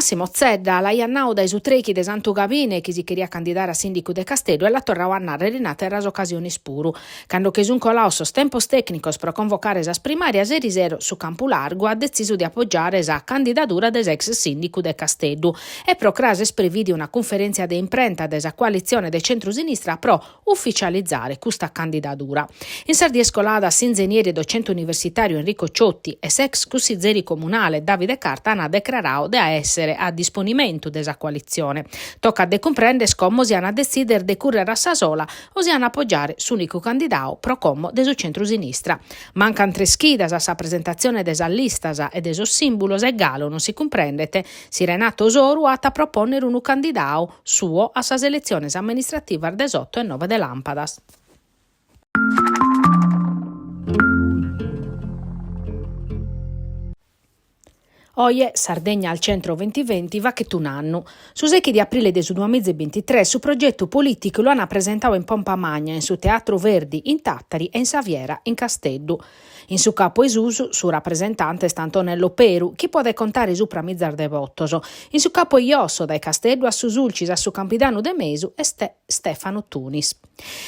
Massimo Zedda l'aiat nau dae su treichi de Santu Gabine chi si cheriat candidare a sìndicu de Casteddu e l'at torrau a nàrrere in àteras ocasiones puru. Cando che sunt colaos sos tempos tècnicos pro convocare sas primàrias erisero su Campu Largu at detzisu de apogiare sa candidadura de s'ex sìndicu de Casteddu e pro cras est prevìdia una cunferèntzia de imprenta de sa coalitzione de centru-sinistra pro uficializare custa candidadura. In sas dies coladas s'inzenieri e docente universitàriu Enrico Ciotti e s'ex cussizeri comunale Davide Carta ant decraradu de èssere a disponimentu de sa coalitzione. Tocat de cumprender como si ant a detzider de currer a sa sola o si ant a apogiare s'ùnicu candidadu pro como de su centru-sinistra. Mancant tres chidas a sa presentatzione de sas listas e de sos sìmbulos e galu non si cumprendet si Renato Soru at a propònnere unu candidadu suo a sas eletziones amministrativas de s'oto e noe de làmpadas. Oje Sardegna al Centro Ventiventi faghet un'annu. Su sechi de aprile de su duamiza e bintitres su progetu polìticu lu ant presentadu in pompa magna in su Teatru Verdi in Tàtari e in sa Fiera in Casteddu. In su capu 'e susu su rapresentante est Antonello Peru, chi podet contare supra mizas de votos. In su capu 'e josso, dae Casteddu a su Sulcis a su Campidanu de Mesu, est Stefano Tunis.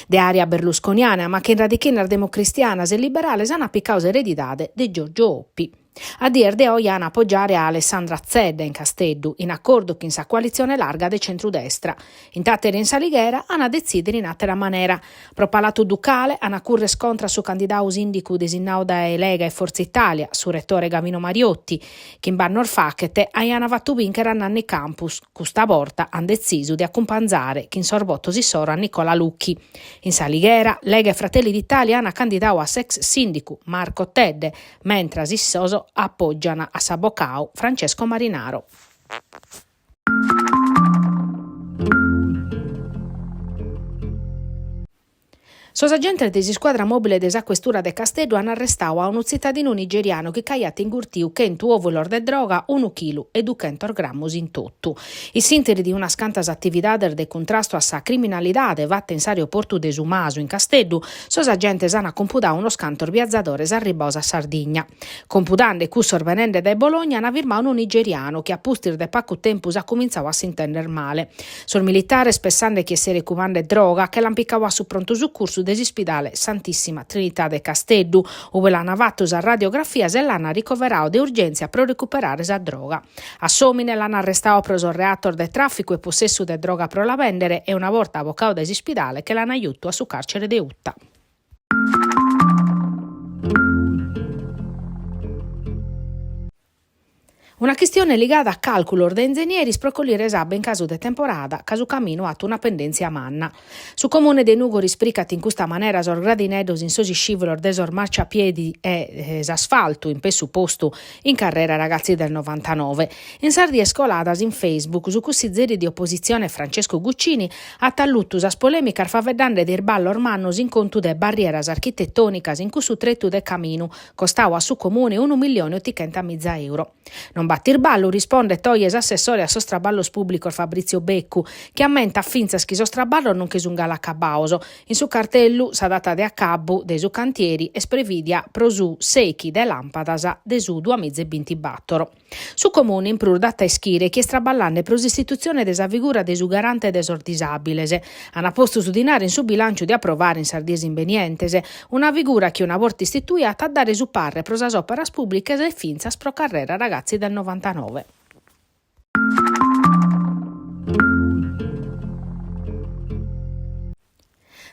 De àrea berlusconiana, ma chin radichinas democristianas e liberales an picadu s'eredidade de Giorgio Oppi. A dies de oje an a apogiare a Alessandra Zedda in Casteddu, in acordu chin sa coalitzione larga de centrudestra. In Tàtari e in S'Alighera an a detzìdere in àtera manera. Pro Palatu Ducale an a currer contra a su candidadu sìndicu desinnadu dae Lega e Forza Italia, su retore Gavino Mariotti. Chimb'annos faghet aian fatu bìnchere a Nanni Campus, custa borta an detzisu de acumpanzare chin sos votos issoro a Nicola Lucchi. In S'Alighera, Lega e Fratelli d'Italia an candidadu a s'ex sìndicu Marco Tedde, mentras issos apògian a s'abocadu Francesco Marinaro. Sos agentes de s'iscuadra mòbile de sa Questura de Casteddu an arrestadu a unu tzitadinu nigerianu chi ch'aiat ingurtiu chentu òvulos de droga, unu chilu e duchentos grammos in totu. In s'ìnteri de unas cantas atividades de cuntrastu a sa criminalidade fata in s'aeroportu de Su Masu in Casteddu, Sos agentes ant compudadu unos cantos biazadores arribados a Sardigna. Compudende cussos benende dae Bologna ant firmadu unu nigerianu chi a pustis de pagu tempus at cumintzadu a s'intender male. Sos militares, pessende chi esseret cubende droga, che l'ant picadu a su prontu sucursu de s'ispidale Santissima Trinità de Casteddu, ue l'ant fatu sas radiografias e l'ant ricoveradu de urgèntzia pro recuperare sa droga. A s'òmine l'ant arrestadu pro sos reatos de tràficu e possessu de droga pro la bèndere e una borta bocadu dae s'ispidale che l'ant giutu a su càrcere de Uta. Una chistione ligada a càlculos de inzenieris pro collire s'abba in casu de temporada ca su caminu at una pendèntzia manna. Su Comune de Nùgoro ispricat in custa manera sos gradineddos in sos iscìvolos de sos marciapiedi e s'asfaltu in pessu postu in carrera Ragazzi del novantanove. In sas dies coladas in Facebook su cussizeri de opositzione Francesco Guccini at allutu sas polèmicas faeddende de isballos mannos in contu de barrieras architetònicas in cussu tretu de caminu costadu a su Comune unu millione e otichentamiza euro. Non b'at irballu, rispondet oje s'assessore a sos traballos pùblicos Fabrizio Beccu, chi ammentat fintzas chi sos traballos non che sunt galu acabados. In su cartellu sa data de acabu de su cantieri est prevìdia pro su sèichi de làmpadas de su duamiza e bintibàtoro. Su Comune in prus dat a ischire chi est traballende pro s'istitutzione de sa figura de su garante de sos disàbiles. An postu su dinare in su bilànciu de aprovare in sas dies imbenientes, una figura chi una borta istituia at a dare su parre pro sas òperas pùblicas e fintzas pro Carrera Ragazzi del novantanove.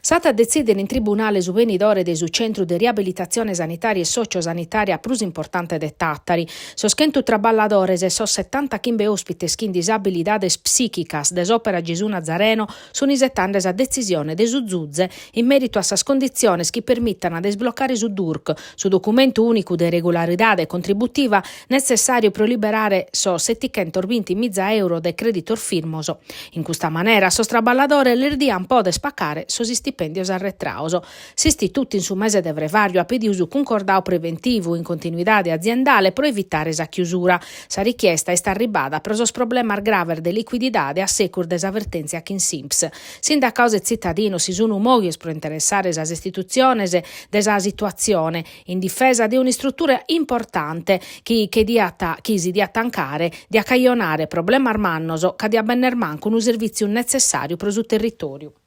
S'at a detzìdere in tribunale su benidore de su centru de riabilitatzione sanitària e socio-sanitària prus importante de Tàtari. Sos chentu traballadores e sos setantachimbe òspites chin disabilidades psìchicas de s'Òpera Gesù Nazareno sunt isetende sa detzisione de su zuze in mèritu a sas conditziones chi permitan de isblocare su DURC, su documentu ùnicu de regularidade contributiva netzessàriu pro liberare sos setichentosbintimiza euros de crèditos firmos. In custa manera sos traballadores lis diant poder pacare sos istipendios. istipèndios arretraos. S'istitutu in su mese de frevàriu at pediu su cuncordau preventivu in continuidade aziendale pro evitare sa chiusura. Sa richiesta est arribada pro sos problemas graves de licuididade a secus de sa vertèntzia chin s'Inps. Sindacaos e tzitadinos si sun mòghios pro interessare sas istitutziones de sa situatzione, in difesa de un'istrutura importante chi che diat chi si diat tancare diat cajonare problemas mannos ca diat benner mancu unu servìtziu netzessàriu pro su territòriu.